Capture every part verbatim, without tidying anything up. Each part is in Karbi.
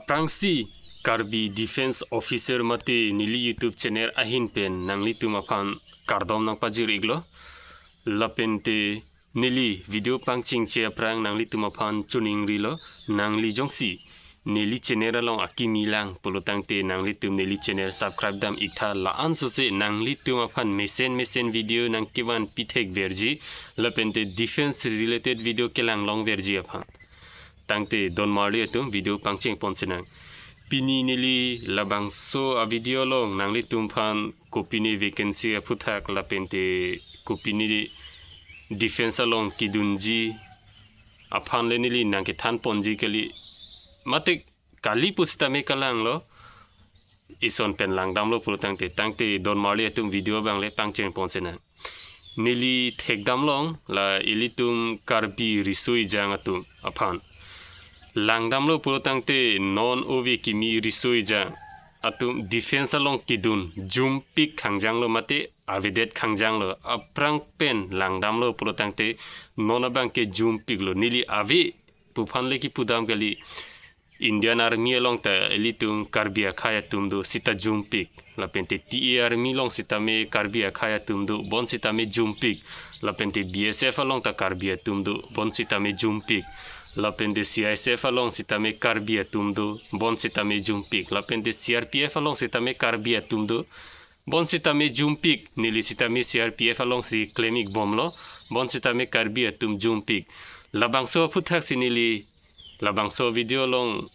Aphrangsi Karbi Defence Officer mate neli YouTube channel ahin pen nanglitum aphan kardom nangpajir iklo. Lapente neli video pangchengche aphrang nanglitum aphan choningrilo, nangli jongsi neli channel along akimi lang pulotangte nanglitum neli channel subscribe dam iktha, la-an sose nanglitum aphan mesen mesen video nangkevan pithek verji lapente defence related video kelang long verji aphan. Tangte don marli atum video pangcheng pon sinang. Pini neli labangso a video along nanglitum aphan kopine vacancy aphuthak lapente kopine defence along kedunji aphan le neli nangkethan ponji kali. Mate kali pusitame kalanglo, ison pen langdamlo pulotangte, tangte don marli atum video abang le pangcheng pon sinang. Neli thekdam long la ilitum Karbi riso-ejang atum aphan langdamlo pulotangte non ove kimi riso-ejang atum defence along kedun jumpik khangjanglo mate avedet khangjanglo. Aphrang pen langdamlo pulotangte non abangke jumpiklo. Neli ave pu aphan le kipudam kali. Indian Army along ta ilitum Karbi akhei atum do seta jumpik. Lapente T A Army along sitame Karbi akhei atum do, bonsitame jumpik. Lapente B S F along ta Karbi atum do, bonsitame jumpik. Lapente C I S F along sitame Karbi atum do, bonsitame jumpik. Lapente C R P F along sitame Karbi atum do, bonsitame jumpik. Neli sitame C R P F alongsi klem ikbomlo, bonsitame Karbi atum jumpik. Labangso aphuthaksi neli labangso video along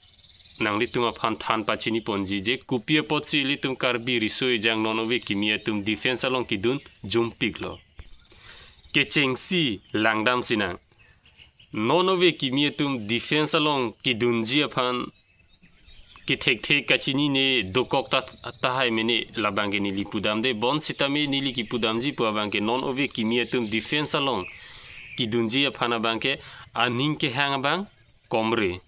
nanglitum aphan than pachini ponji je kopi apotsi ilitum Karbi riso-ejang non ove kimi atum defence along kedun jumpiklo. Kechengsi langdam sinang. Non ove kimi atum defence along kedunji aphan kethekthek kachinine dokok ta, tahai mene, labangke neli pudamde, bonsitame neli kipudamji pu abangke non ove kimi atum defence along kedunji aphan abangke aning kehang abang komre.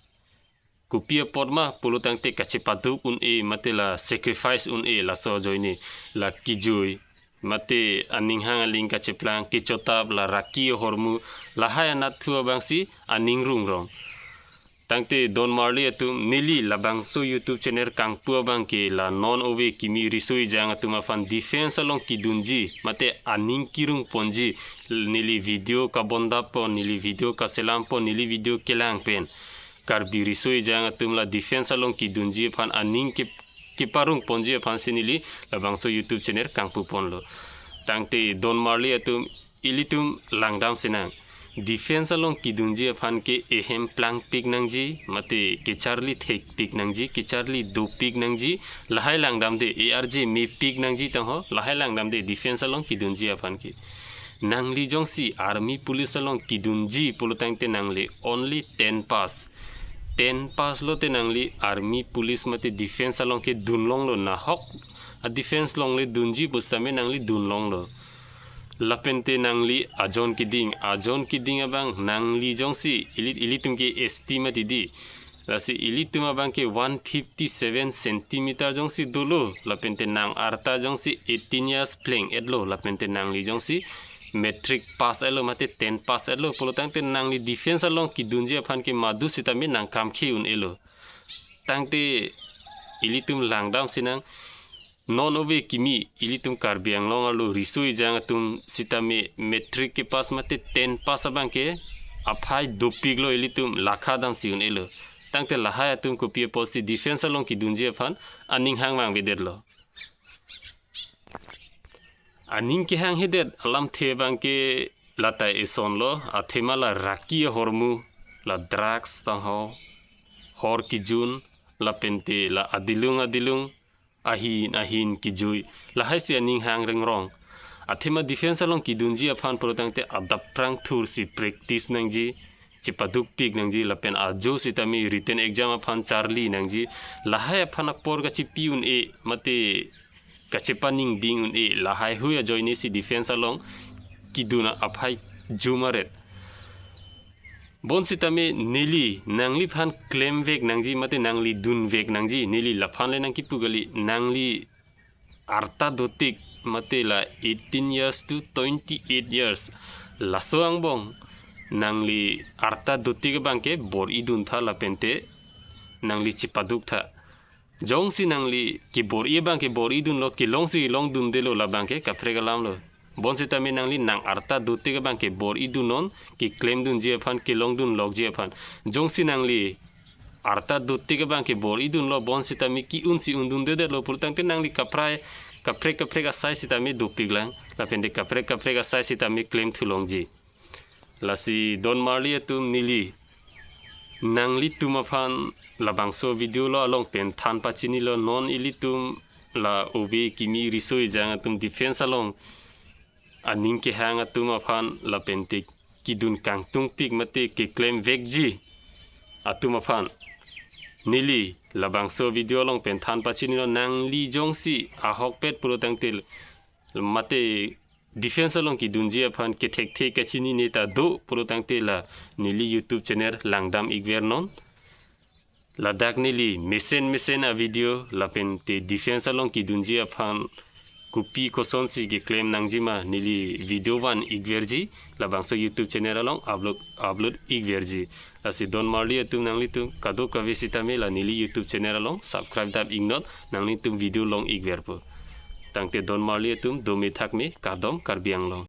Kopi apot ma pulotangte kachepaduk un-e mate la sacrifice un-e laso ajoine, la kejui mate aning hang aling kacheplang, kechotap, la raki ahormu, lahai anatthu abangsi aning rungrong. Tangte don marli atum, neli labangso YouTube channel kangpu abangke la non ove kimi riso-ejang atum aphan defence along kedunji mate aning kerung ponji neli video kabondap pon, neli video kaselam pon, neli video kelang pen Karbi riso-ejang atum la defence along kedunji aphan aning ke, keparung ponji aphansi neli labangso YouTube channel kangpu ponlo. Tangte don marli atum, ilitum langdam sinang. Defence along kedunji aphan ke ehem plangpik nangji mate kecharli thekpik nangji, kecharli dopik nangji, lahai langdamde, A R J mepik nangji tangho, lahai langdamde defence along kedunji aphan ke. Nangli jongsi army police along kedunji pulotangte nangli only ten pass. Ten pass lote nangli army police mate defence along kedun longlo, nahok a defence along le dunji pusitame nangli dun longlo. Lapente nangli ajon keding, ajon keding abang nangli jongsi ili, ilitum ke S T mati di. Lasi ilitum abangke one fifty seven centimeter jongsi dolo, lapente nang arta jongsi eighteen years pleng etlo, lapente nangli jongsi matric pass etlo mate ten pass etlo pulotangte nangli defence along kedunji aphan ke madu sitame nang kamkhe un-elo. Tangte ilitum langdam sinang. Non ove kimi ilitum Karbi Anglong arlo riso-ejang atum sitame matric kepass mate ten pass abangke aphai dopiklo, ilitum lakha damsi un-elo. Tangte lahai atum kopi apotsi defence along kedunji aphan aning hang vangvedetlo. Aning kehanghedet alamthe abangke lata esonlo, athema la raki ahormu, la drugs tangho, hor kejun, lapente la adilung adilung ahin ahin kejui, lahaisi aning hang ringrong. Athema defence along kedunji aphan pulotangte adap prangthursi practice nangji, chepadukpik nangji, lapen ajo sitame written exam aphan charli nangji, lahai aphan apor kachepi un-e mate kachepaningding un-e, lahai hui ajoinesi defence along kedun aphai jumaret. Bonsitame neli nangliphan klemvek nangji mate nangli dunvek nangji, neli laphan le nangkipu kali, nangli arta dotik mate la eighteen years to twenty-eight years, laso angbong nangli arta dotik abangke bor-i duntha lapente nangli chepaduk tha. Jongsi nangli kebor-i abang kebor-i dunlo, kelongsi kelong dundelo, labang ke kaprek alam lo. Bonsitame nangli nang arta dotik abang kebor-i dunnon, keklem dunji aphan, kelong dunlokji aphan. Jongsi nangli arta dotik abang kebor-i dunlo, bonsitame ke-unsi un dundedetlo pulo tangte nangli kaprek kaprek kaprek asai sitame dopiklang, lapente kaprek kaprek asai sitame klem thulongji. Lasi don marli atum, neli nanglitum aphan labangso video lo along pen than pachinilo. Non ilitum la ove kimi riso ejang atum defense along aning kehang atum aphan lapente kedun kangtungpik mate keklem vekji atum aphan neli labangso video along pen than pachinilo. Nangli jongsi ahokpet pulo tangte mate defense along kedunji aphan kethekthe kachinine ta do pulo tangte la neli YouTube channel langdam ikvernon. Ladak neli mesen mesen a video lapente defense along kedunji aphan kopi kosonsi keklem nangjima neli video van ikverji, labangso YouTube channel along upload upload ikverji. Lasi don marli atum, nanglitum kadokave sitame la neli YouTube channel along subscribe dap iknon, nanglitum video long ikverpo. Tangte don marli atum, dome thakme, kardom Karbi Anglong.